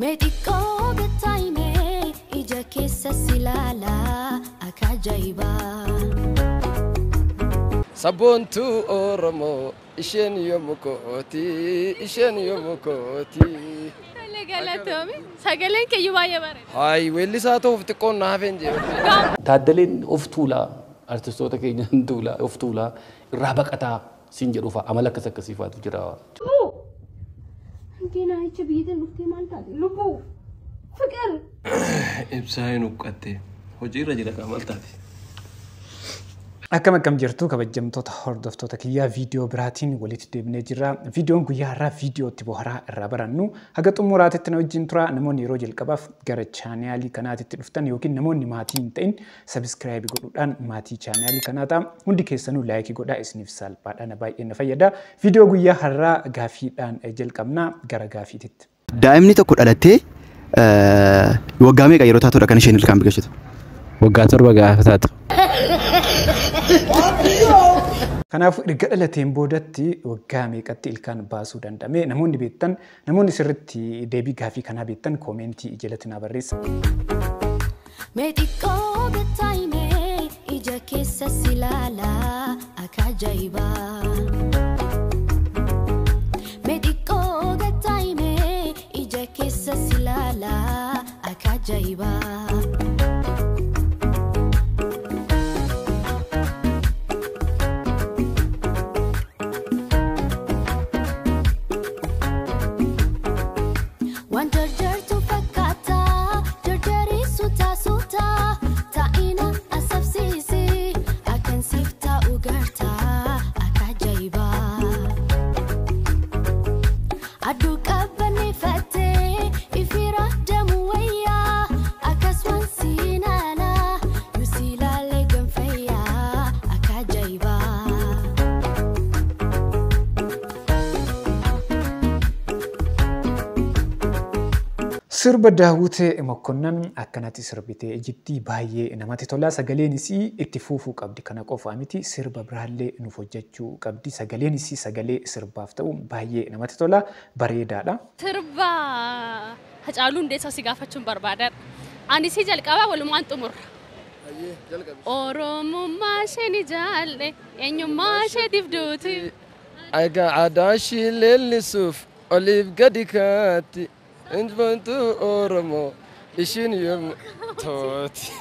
Mee xiqqoo gattaa'imee ija keessa si ilaalaa akka ajaa'ibaa. Sabboontuu Oromoo isheen yommuu kooti isheen yommuu kooti. Tole galatoomi. Sagaleen keeyyuu baay'ee bareeda. Hayi weellisaa ta'uuf xiqqoon na hafeen jee. Taaddaleen of tuulaa artistoota keenya hin tuulaa of tuulaa irraa baqataa siin jedhu fa'a amala akkas akkasii fa'aatu jira. Diinaa jecha biyya dhuftee maal taate? Lubbuu fiqir. Ibsaa hin huqqatte hojiirra jira kaa maal taate? Akkam akkam jirtu kabajamtoota hordoftoota kiyyaa viidiyoo biraatiin walitti deebinee jirra. Viidiyoon guyyaa har'aa viidiyoo itti bohaaraa irraa barannu haga xumuraatitti na wajjin tura. Namoonni yeroo jalqabaaf gara chaanaalii kanaatitti dhuftan yookiin namoonni maatii hin ta'in sabiskiraayibii godhuudhaan maatii chaanaalii kanaa ta'a. Hundi keessanuu laayikii godhaa isiniif salphaadha na baay'ee na fayyada. Viidiyoo guyyaa har'aa gaafiidhaan jalqabna gara gaafiititti. Daa'imni tokko dhalattee waggaa meeqa yeroo taatudha kan isheen ilkaan biqilchitu? Waggaa 7 gaafa taatu. Kanaafuu erga dhalateen boodatti waggaa meeqatti ilkaan baasuu danda'ame? Namoonni beektan namoonni sirriitti deebii gaafii kanaa beektan koomentii jalatti naa barreessa. Mee xiqqoo gattaa'imee ija keessa si ilaalaa akka ajaa'ibaa. Mee xiqqoo gattaa'imee ija keessa si ilaalaa akka ajaa'ibaa. Waan jarjartu fakkaata jarjarri suuta suuta taa'ina asabsiisi akkan siif taa'u garta akka ajaa'ibaa. Aduu qabbaneeffattee ifira damu wayyaa akkasumas siinaana yoo si ilaalee ganfayyaa akka ajaa'ibaa. Sirba Daawwitee Mokonnon akkanatti sirbitee jirti baay'ee namatti tola. Sagaleen isii itti fufuu qabdi. Kana qofa miti sirba biraallee nuuf hojjechuu qabdi. Sagaleen isii sagalee sirbaaf ta'u baay'ee namatti tola. Bareedaadha. Sirba Hacaaluu Hundeessaa si gaafachuun barbaadadha. Ani si jalqabaa walumaan xumurra. Oromummaa ishee ni jaalle eenyummaa isheetiif duuti. Egaa aadaa ishii leellisuuf oliif gadi kaatti. Injifantuu Oromoo ishiin yommuu tooti.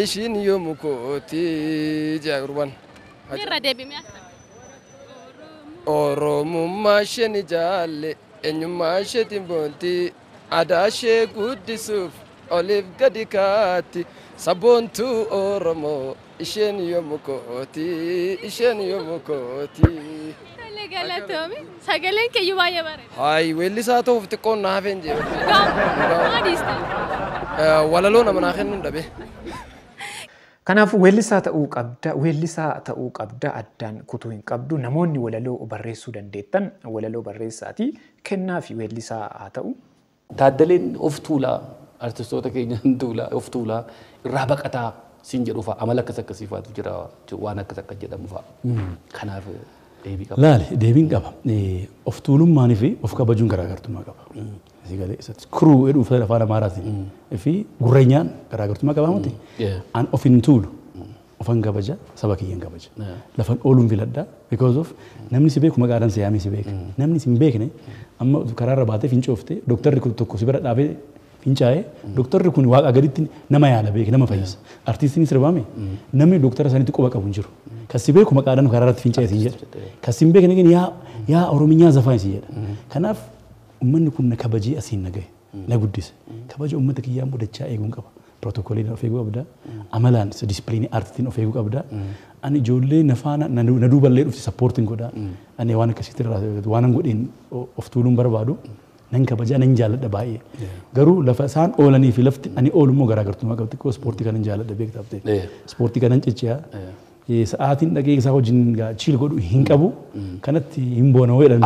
Ishiin yommuu kooti jaa gurbaan. Irra deebimee akka. Oromummaa ishee ni jaalle eenyummaa isheetiin boonti aadaa ishee guddisuuf oliif gadi kaatti sabboontuu Oromoo isheen yommuu kooti isheen yommuu kooti. Tole galatoomi. Sagaleen keeyyuu baay'ee bareeda. Hayi weellisaa ta'uuf xiqqoon na hafeen jee. Maa dhiiste? Walaloo nama naa kennuun dhabe. Kanaafuu weellisaa ta'uu qabda, weellisaa ta'uu qabda addaan kutuu hin qabdu. Namoonni walaloo barreessuu dandeettan walaloo barreessaati kennaa fi weellisaa haa ta'u. Taaddaleen of tuulaa artistoota keenya hin tuulaa of tuulaa irraa baqataa siin jedhu fa'a amala akkas akkasii fa'aatu jira waan akkas akkas jedhamu fa'a. Kanaaf deebii qaba. Laali deebiin qaba. Of tuulummaanii fi of kabajuun garaagartummaa qaba. Asii galee isatti kuruu jedhu uffata afaan Amaaraatiin fi gurreenyaan garaagartummaa qaba miti. An of hin tuulu. Ofan kabaja saba kiyyan kabaja. Lafan ooluun filadha because of namni si beeku maqaadhaan si yaamee si beeka. Namni si hin beekne amma karaarra baatee fincoofte dooktarri kun tokko si bira dhaabee fincaa'ee dooktarri kun waaqa gaditti nama yaala beeke nama fayyisa. Artiistiin sirbaame namni dooktara sanitti quba qabu hin jiru. Kan si beeku maqaadhaan karaarratti fincaa'e siin jedha. Kan si hin beekne gin yaa Orominyaa zafaan siin jedha. Kanaaf uummanni kun na kabajee asiin na gahe na guddise. Kabaja uummata kiyyaa mudachaa eeguun qaba. Pirootokooliin of eeguu qabda. Amalaan disipiliinii aartiitiin of eeguu qabda. Ani ijoollee na faana na duuballee dhufti sappoortiin godha. Ani waan akkasitti irraa waan an godheen of tuuluun barbaadu. Nan kabajaa nan jaalladha baay'ee. Garuu lafa isaan oolanii fi lafti ani oolu immoo garaagartummaa qabdi. Xiqqoo ispoortii kanan jaalladha beektaa ta'e. Ispoortii kanan cicciyaa. Sa'aatiin dhaqee isaa wajjin chiil godhu hin qabu. Kanatti hin boona jedhan.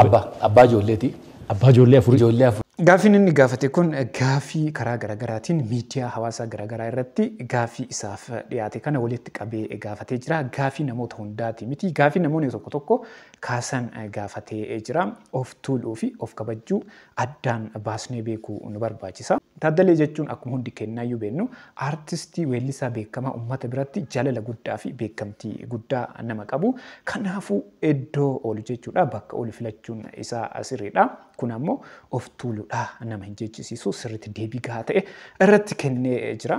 Abbaa ijoolleeti. Abbaa ijoollee afurii. Ijoollee afur. Gaaffiin inni gaafate kun gaaffii karaa garaagaraatiin miidiyaa hawaasaa garaagaraa irratti gaaffii isaaf dhiyaate kana walitti qabee gaafatee jira. Gaaffii namoota hundaati miti. Gaaffii namoonni tokko tokko kaasan gaafatee jira. Of tuuluu fi of kabajuu addaan baasnee beekuu nu barbaachisa. Taaddalee jechuun akkuma hundi kennaayyuu beennu aartistii weellisaa beekamaa uummata biratti jaalala guddaa fi beekamtii guddaa nama qabu. Kanaafuu iddoo oolu jechuudha. Bakka oolu filachuun isaa sirriidha. Kun ammoo of tuuluudha nama hin jechisiisu sirriitti deebii gahaa ta'e irratti kennee jira.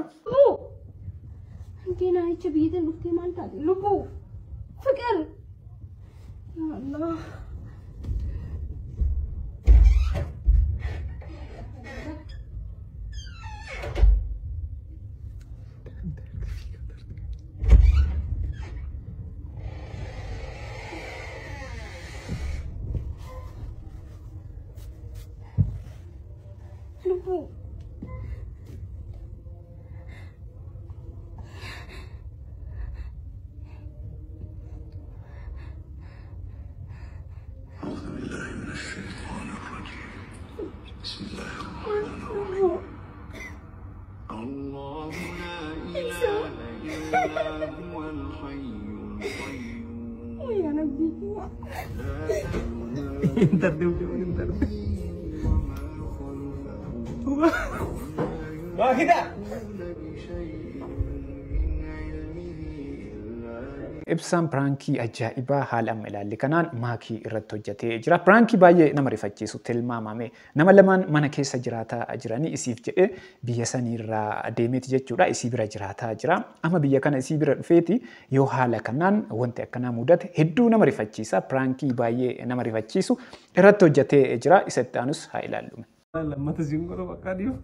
Ibsaan piraankii ajaa'ibaa haala amma ilaalle kanaan maakii irratti hojjetee jira. Piraankii baay'ee nama rifachiisu tilmaamame. Nama lamaan mana keessa jiraataa jiranii isiif jedhee biyya saniirraa deemeeti jechuudha. Isii bira jiraataa jira. Amma biyya kana isii bira dhufeeti yoo haala kanaan wanti akkanaa mudate hedduu nama rifachiisa. Piraankii baay'ee nama rifachiisu irratti hojjetee jira. Isa itti aanus haa ilaallu. Lammata zingoro bakka dhiyoo.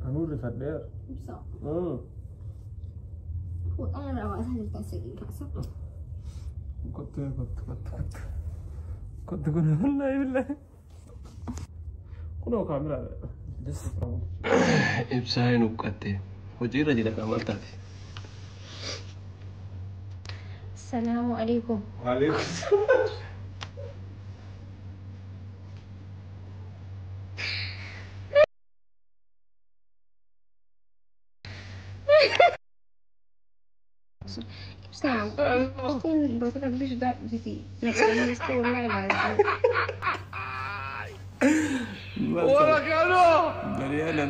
Anuu rifadheera. Kottu kottu kottu kottu. Kottu kun wallaahi billaahi. Kunoo kaameraadha. Ibsaa hin huqqatte. Hojiirra jira qaama taate. Salaamu alaikum. Waalaikum salaam.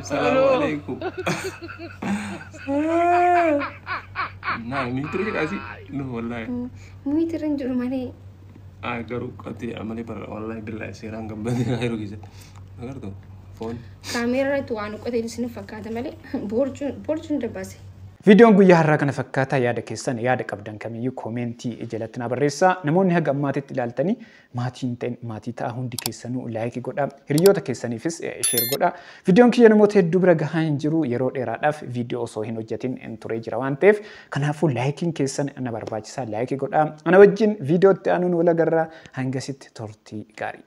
Assalamualaikum. Nah, mitri kasih lu wallahi. Mitri njur mane. Ah, garu kati amali par wallahi billahi seeraan gabbate hayru gise. Agartu phone. Kamera tu anu qotee isin fakkaata malee borcuun dabbase. Viidiyoon guyyaa har'aa kana fakkaata yaada keessan yaada qabdan kamiyyuu koomentii jalatti na barreessaa. Namoonni haga ammaatitti ilaaltanii maatiin ta'in maatii ta'a hundi keessanuu laayikii godhaa. Hiriyoota keessaniifis sheer godhaa. Viidiyoon kiyya namoota hedduu bira gahaa hin jiru yeroo dheeraadhaaf viidiyoo osoo hin hojjetin hin turee jira waan ta'eef kanaafuu laayikiin keessan na barbaachisaa laayikii godhaa. Ana wajjin viidiyootti aanuun wal agarraa hangasitti turtii gaarii.